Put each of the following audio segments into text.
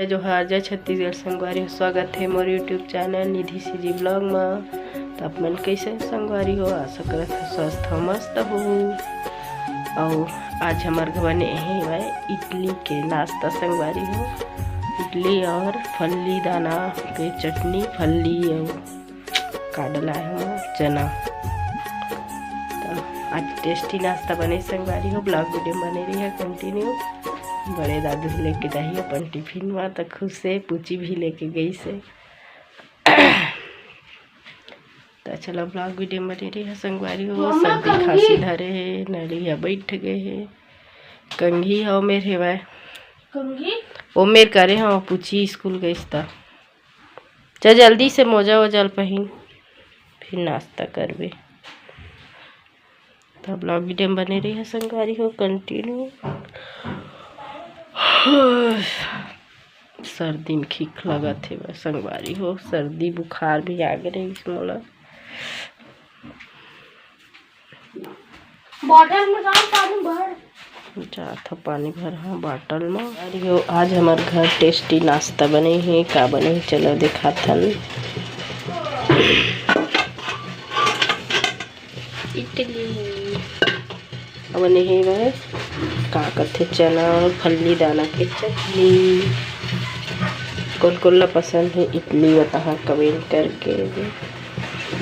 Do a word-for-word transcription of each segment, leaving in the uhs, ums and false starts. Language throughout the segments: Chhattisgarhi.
जय जोहार, जय छत्तीसगढ़ संगवारी हो, स्वागत हे मोर YouTube चैनल निधि सीजी ब्लॉग म। त आप मन कइसे हो संगवारी हो? आशा करत हो स्वस्थ हो, मस्त हो। अउ आज हमर घर बने हे वह इडली के नाश्ता संगवारी हो, इडली और फल्ली दाना के चटनी, फल्ली अउ का डलाए हव चना। त आज tasty नाश्ता बने संगवारी हो, ब्लॉग वीडियो बने रही है continue। बड़े दादू लेके जाही अपन टिफिन में, त खुश से पूछी भी लेके गई से। त चलो ब्लॉग वीडियो बने रही है संगवारी हो। मम्मा, सर्दी कंघी। खांसी धरे हे, नड़ी ह बैठ गए हे। कंघी ह ओमेर हेवय। कंघी? ओमेर करे ह, पूछी स्कूल गईस त। चल जल्दी से मोजा वोजा ल पहिन, फिर नाश्ता करबे। त ब्लॉग वीडियो में बने रही है संगवारी हो continue। सर्दी में खींच लगत हे बस संगवारी हो, सर्दी बुखार भी आगे रहिस मोला। बॉटल में डाल पानी भर। जात ह पानी भर, हाँ, बॉटल में। अरे हो, आज हमर घर tasty नाश्ता बने हे। का बने हे, चलो दिखाथन। इडली। अब बने हे वह, का कथे, चना और फल्ली दाना के चटनी। कोन कोन ला पसंद हे इडली, बताहा comment करके।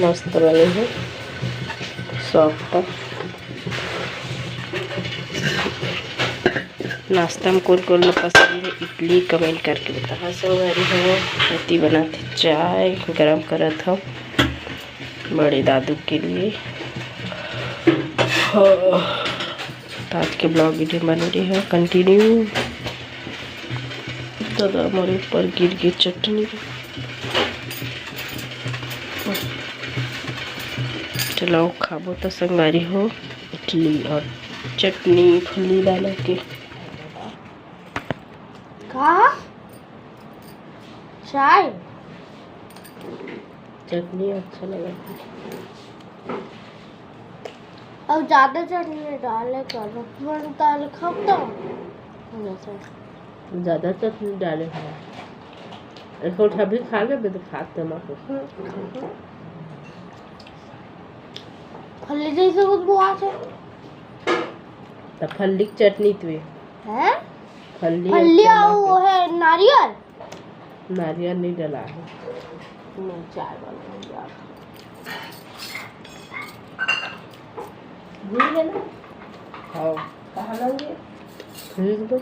मस्त बने हे, soft। नाश्ता में कोन कोन ला पसंद हे इडली, comment करके बताहा। संगवारी हो, एती बनात हे चाय, गरम करत हव। बड़े दादू के लिए। हाँ, त आज के ब्लॉग वीडियो बने रही है continue। दादा हमारे ऊपर गिर गई चटनी। चलो खाबो त संगवारी हो, इडली और चटनी फल्ली दाना के। का? चाय? चटनी अच्छा लगत हे। अब ज्यादा चटनी डाले कर, मन डाल खाब तो। ज्यादा चटनी डाले है। एक ठो अभी खा लेबे तो खात ते मत। फल्ली जैसे कुछ बुआ से। त फल्ली के चटनी तुए। हैं? फल्ली फल्ली अच्छा और लगथे। वो है नारियल। नारियल नहीं डला है। नहीं, चाय वाला नहीं डाला। भूल गए ना? हाँ। कहाँ लाएंगे? फ्रिज में।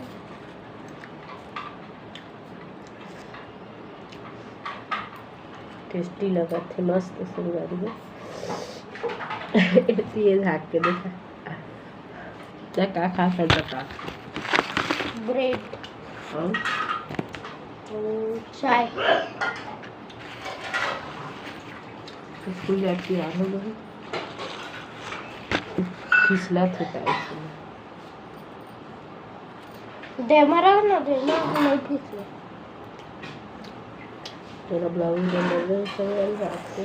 Tasty लगत हे, मस्त संगवारी हो। ये झाँक के देखा। क्या का खा सकता था? ब्रेड। हाँ। और चाय। स्कूल जाके आ रहा हूँ। फिसला थे टाइम से। दे मरा ना, दे ना, नहीं फिसले। तेरा ब्लाउज में लग रहा है, सब वाली बात है।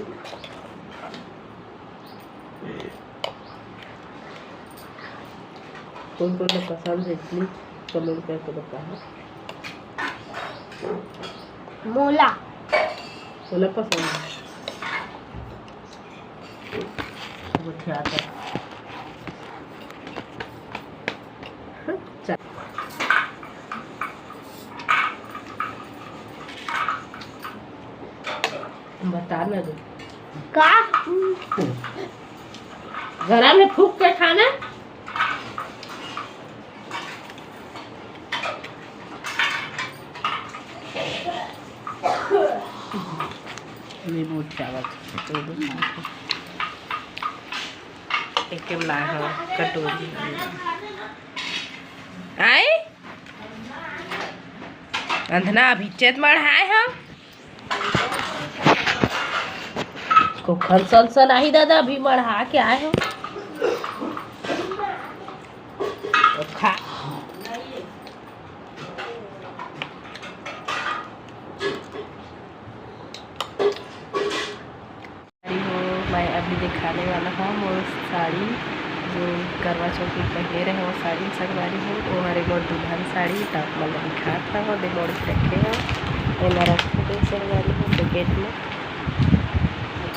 कोन कोन ला पसंद हे, please comment करके बताहा। मोला। मोला पसंद हे। गोठियाता। चल। बता ना रे। का? गरम है, फूक के खाना। नींबू चावल। एक लाए हो कटोरी। आए? अंधना अभी चेत मढ़ाए हो। को खन सन सन आही दादा, अभी मढ़ा के आए हो। खा। हो, मैं अभी दिखाने वाला हूँ मोर साड़ी। करवा चौथ में पहने रहे वो साड़ी संगवारी हो, वो हरे मोर दुल्हन साड़ी, त आप मन ल दिखात हव, ओदे मोड़ के रखे हव, एमा रखे दे संगवारी हो पैकेट में।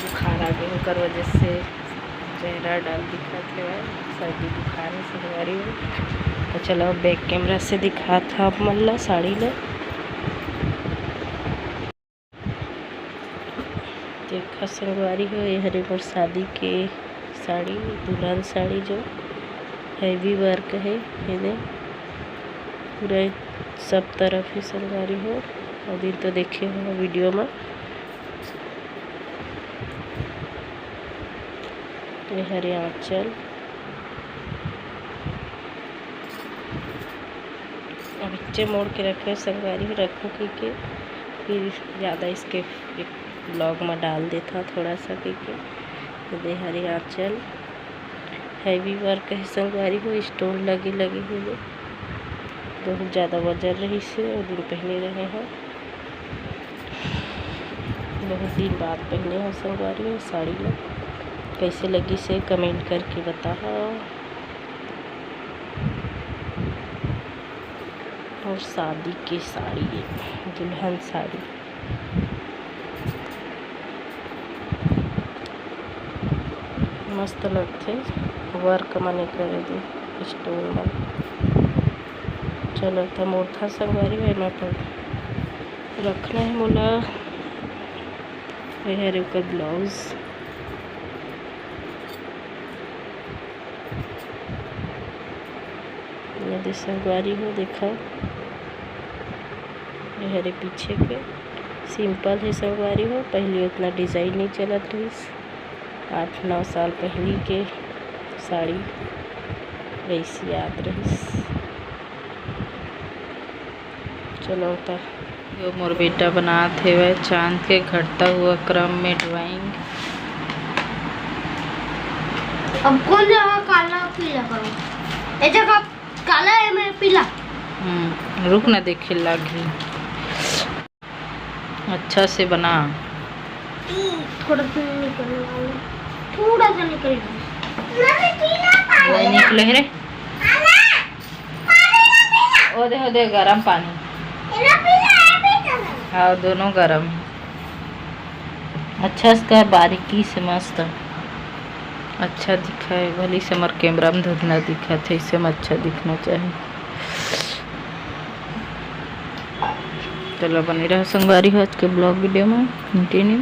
बुखार आ गे ओकर वजह से चेहरा डल दिखत हवय, सर्दी बुखार हे संगवारी हो। त चलो, बैक कैमरा से दिखात हव आप मन ल साड़ी ल। देखा संगवारी हो, ये हरे मोर शादी के साड़ी, दुल्हन साड़ी जो heavy work हे, ये दे पूरा सब तरफ ही संगवारी हो। अभी तो देखे हो वीडियो में, ये हरे आंचल। अब इच्चे मोड़ के रखे संगवारी हो, रखो कहिके, फिर ज़्यादा इसके ब्लॉग में डाल देता थोड़ा सा कहिके। ये दे हरे आंचल, heavy work हे संगवारी हो, stone लगे लगे हे, ये बहुत ज़्यादा वजन रहिस हे, वो दिन पहने रहे हैं। बहुत दिन बाद पहने हैं संगवारी हो साड़ी ला। कैसे लगिस हे comment करके बताओ। और शादी के साड़ी, ये दुल्हन साड़ी मस्त लगथे, work मने करे दे stone मन। चलो त मोरथा संगवारी हो, एमा अपन रखना हे मोला। ये हरे ओकर ब्लाउज। ये दे संगवारी हो, देखा, ये हरे पीछे के simple हे संगवारी हो। पहली उतना design नहीं चलत रहिस, आठ नौ साल पहली के साड़ी रहिस, याद रहिस। चलो त यो मोर बेटा बनात हेवय चांद के घटता हुआ क्रम में drawing। अब कौन जगह काला पीला करूँ? ये जगह काला है, मैं पीला। हम्म, रुक ना, देखे लागही। अच्छा से बना। ई, थोड़ा सा निकलने वाला है। थोड़ा सा निकल गया। नहीं निकले हे रे। ओ दे, ओ दे, गरम पानी। हाँ, दोनों गरम। अच्छा से कर, बारीकी से मस्त। अच्छा दिखाए, भली से हमर कैमरा में धुंधला दिखत हे, इसे में अच्छा दिखना चाहिए। चलो, बने रहो संगवारी हो आज के ब्लॉग वीडियो में continue।